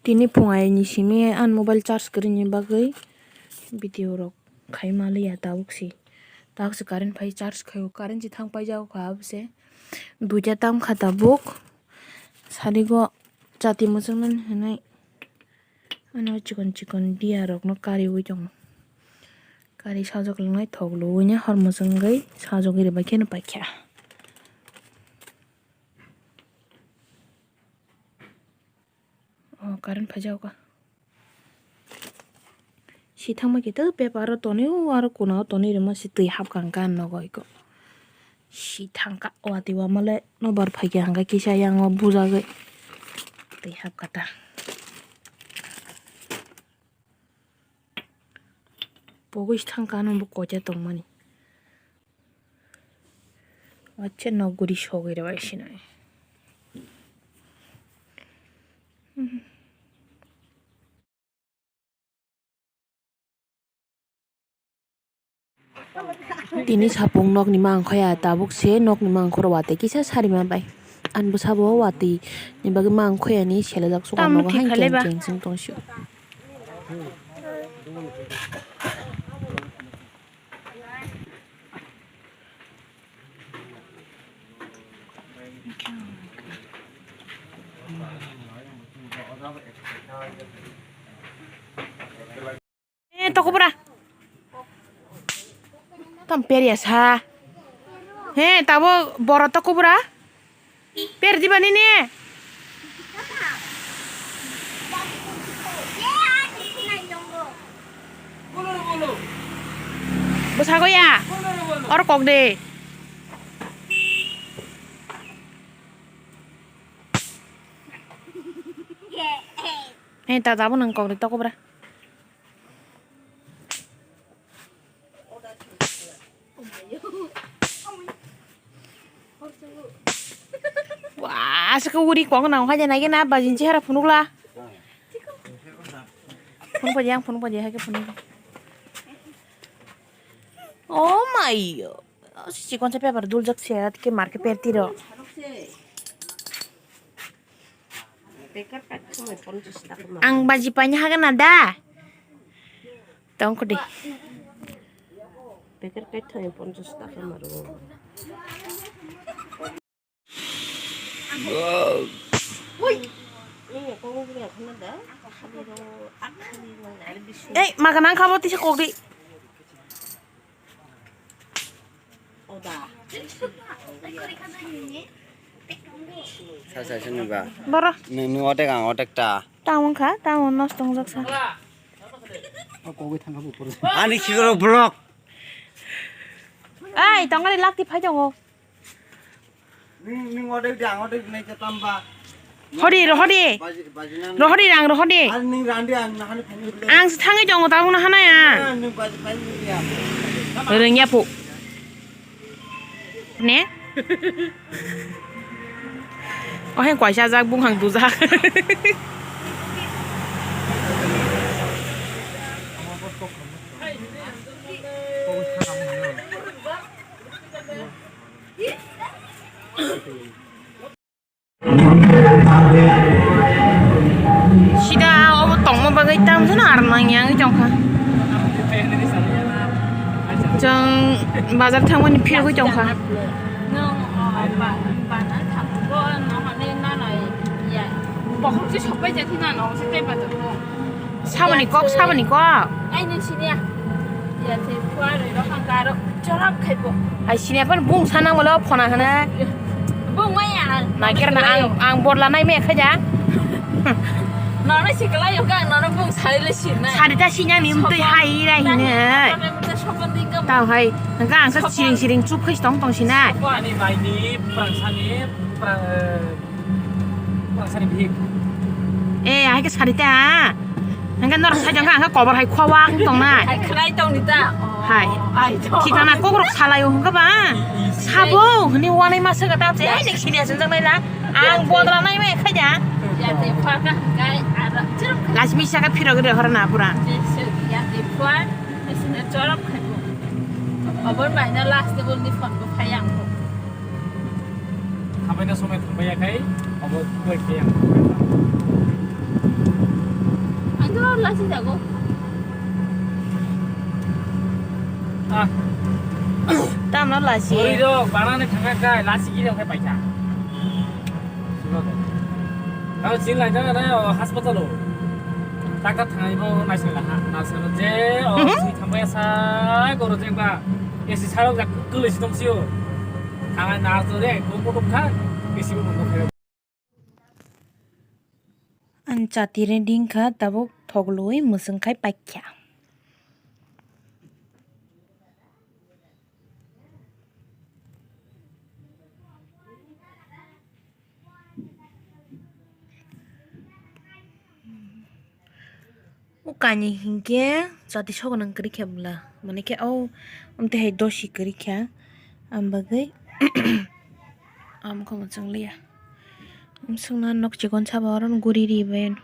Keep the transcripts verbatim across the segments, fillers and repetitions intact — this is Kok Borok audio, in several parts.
Tini phung ayni simi ani mobile charge kwrwini bagwi video rok khai manliya tabuk se. Tabuk se current phai charge khaio, current se thang paijak kha abo se. Duita tam kha tabuk. Sarigo chati mwchang nani hinwi ano chikon chikon diya rokno kariwi tongo. Kari sajok langnai thok luwi hor mwchangwi sajogwi rwbai kheno paikha. O current phaijago. Si thangma khe to paper o tonwi o aro kuna o tonwi rwma si twi hapkha hwnkha nogo iko. Si thangkha watwi wamale nobar phaikha hwnkha kisa yang o bujagwi twi hapkha ta. Pogwi si thangkha ano bo koita tongmani. Wacha nok guri sogwi rw sinai. Tini sapung nokni mangkhoya tabuk se nokni mangkhoro watwi kisa sarima bai. Ani bwsabo watwi ni bagwi mangkhoyani selejak suka nogo hai cheng cheng tong sio. Eh, toko bra. Tam peria sa. He, tabo boro toko bra. Per diba nini? Bwsago ya? Or kok de. He, ta dabo nang kok de toko bra. Wah, aswk uri kok nang hai nai na bajin chehara phunukla. Phunuk baji ang phunuk baji hai ke phunuk. Oh my. Sikon sa paper dul jak se at ke mar ke perti ro. Ang baji paina hagan ada. Tong kudi. Packet kaitham ponchash taka maro. Ei, makan ang kabo tisa kok di. Sa sa sini ba. Boro. Nung nung otek ang otek ta. Tamo wngkha, tamo nosto wngjak sa. Ani khikoro block. Ai, tongani lakti phai tongo. Ning, ning odek di, ang odek di nai khe tamba. Hodi, rohodi. Baji, baji nang. Rohodi, rang rohodi. Ar ning randi ang nahani phani bile. Ang se thangwi tongo, tabuk nahanaya. Ah, ning baji phai ning ya. Rengya phu. Ne? Ohe kwaisa jak bunghang dujak. Sida obo tongma bagwi tamjano aro nangya wngwi tongkha. Chwng bazar thangmani phirogwi tongkha. Saboni kok, saboni kok. Ai, nung siniya. Ya, te, kuar, ro, hang, karo, chorap, khaibo. Hai, siniya, pan, bung, sanang, bolo, phona, hana. Bung, maya. Nai, kera, na, ang, ang, borla, nai, me, khaja. Nono, sikla, yoga, nono, bung, sari, le, sinai. Sari, ta, sinyang, ni, mtui, hai, rai, hine. Tau, hai. Nang, ang, sa, siring, siring, chup, khai, tong, tong, sinai. Ani, bai, ni, prang, sani, prang, Prang sari bihik. Eh, hai ke sari ta. Hingke norok sai jangka, hingke kobor hai khowang tong nai. Hai khlai tong ni ta. Hai. Ai to. Thikana kokrok salai o hingke ba. Sabo, hini wanai masa kata se, ai nek sini asen jang nai la. Ang bodra nai me khaja. Ya te phaka kai ara. Last mi saka phirok re hor na pura. Ya te phar, sini chorap khai. Abor mai na last table ni phone ko phayang ko. Thabaina somai thangbai ya khai, obo tubai khe ang. Ah, tamno lasi. Ori rok banane thangkha kai lasi giri khe paikha. Tao chin lai jana na o hospital o. Doctor thangaibo naisai la ha, nurse no je o sui thangbai sa goro jengba. Esi sarok jak kwlwi si tong sio. Thangai nurse no re ko kotok kha, esi bo mangkok khe. Ang chati re ding kha, tabuk thok lui mwswng khai paikha. O kani hinkhe chati sogo nang kwrwi khe bwla, mane khe o, amtwi hai dosi kwrwi kha, am bagwi. Am khe mwchang liya. Am swngna nok chikon sabo oro guri ri bai.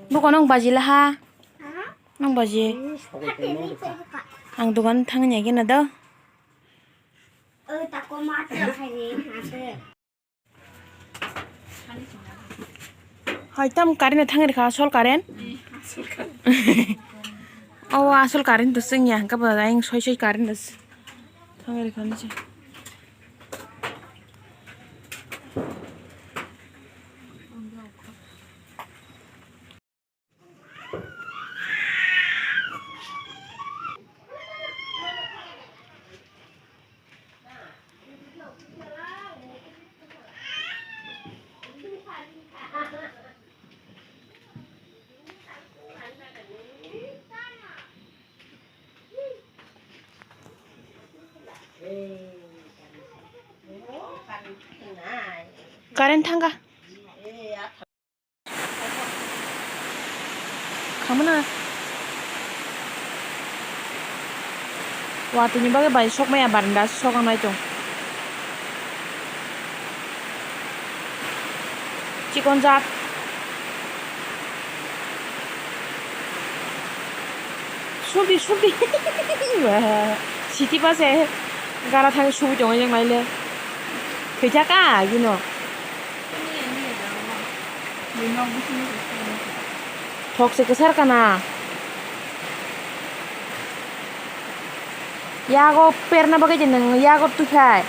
Buko nang baji laha? Nang baji? Ang dogan thangni agena do. Hai tam current thang rikha, asol current. O asol current to sing ya, hangka ba ang soi soi current to thang rikha ni. Current thangkha. Khamana. Watwi ni bagwi bai sokmaya baranda soknai tong. Chikon jat. Subi, subi. Siti base gara thang subi tongo yang naile. Thwithaka gino. Thok se kwsar kana. Yago perna bagwi je nwng yago tukhai.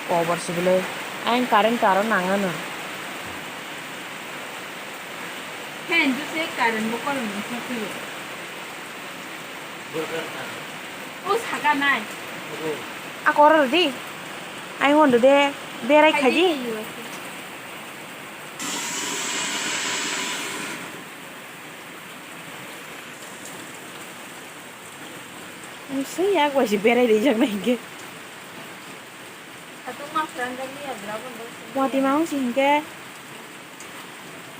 Power sibile. Ang current aro nangano. Fan juse current bo kolom ni thok yo. O saka nai. A koro di. Ai hondo de berai khaji. Ang se yak bai se berai rijak nai hinkhe. Watwi ma wng si hinkhe.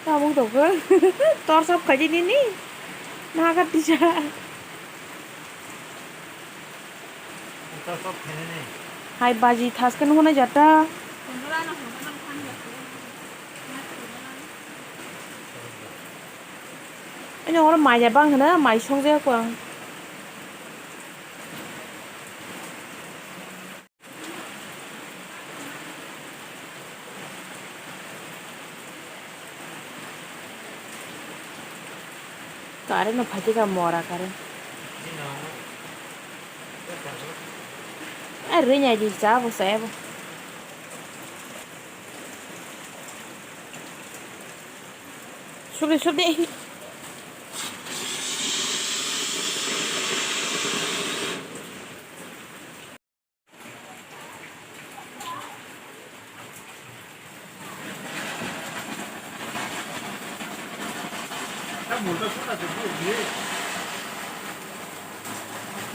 Tabuk tokhe. Tor sap khaidi nini. Naga tisa. Hai baji thaskhe nuknai jata. Ani oro maya bang hwna mai songjak ang. Current no phaikhe ka mora current. Eh, ring ai di cha bo sa bo. Sudi, sudi.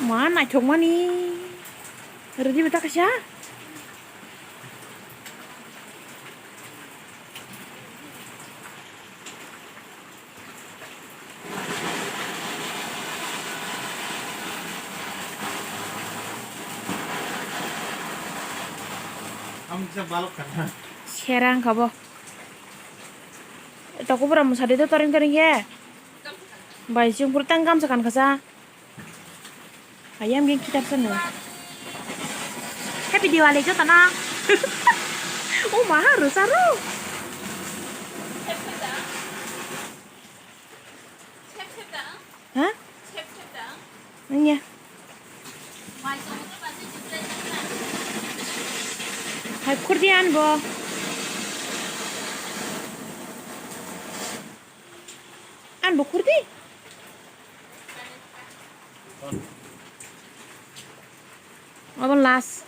Ma naithokmani. Ready bata kaisa? Serang kabo. Toko pura mwsadi to toring toring khe. Bai chwng pura tang gamsa kan kasa. Ayam geng kitab sana. Happy Diwali jotono. O ma, rwsa rw. Ha? Nangya. Hai khurdi anbo. Anbo khurdi. Abo last.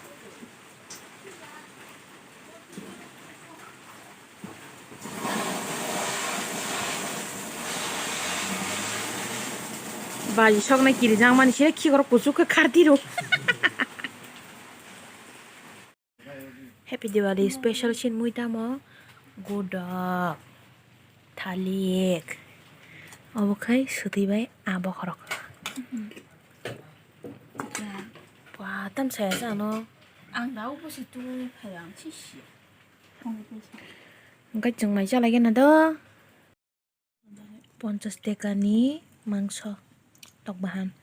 Baji soknai kirijak mani sino khikrok kuchuk khe khardi rw. Happy Diwali special sin mui tamo godok thalik obo khai swtwi bai a bokhorok. Bua tam saya sa ano. Ang dao bo se tu phai ang si si. Hwnkhe chwng mai chalai gana do. Ponchas tekani mangso tok bahan.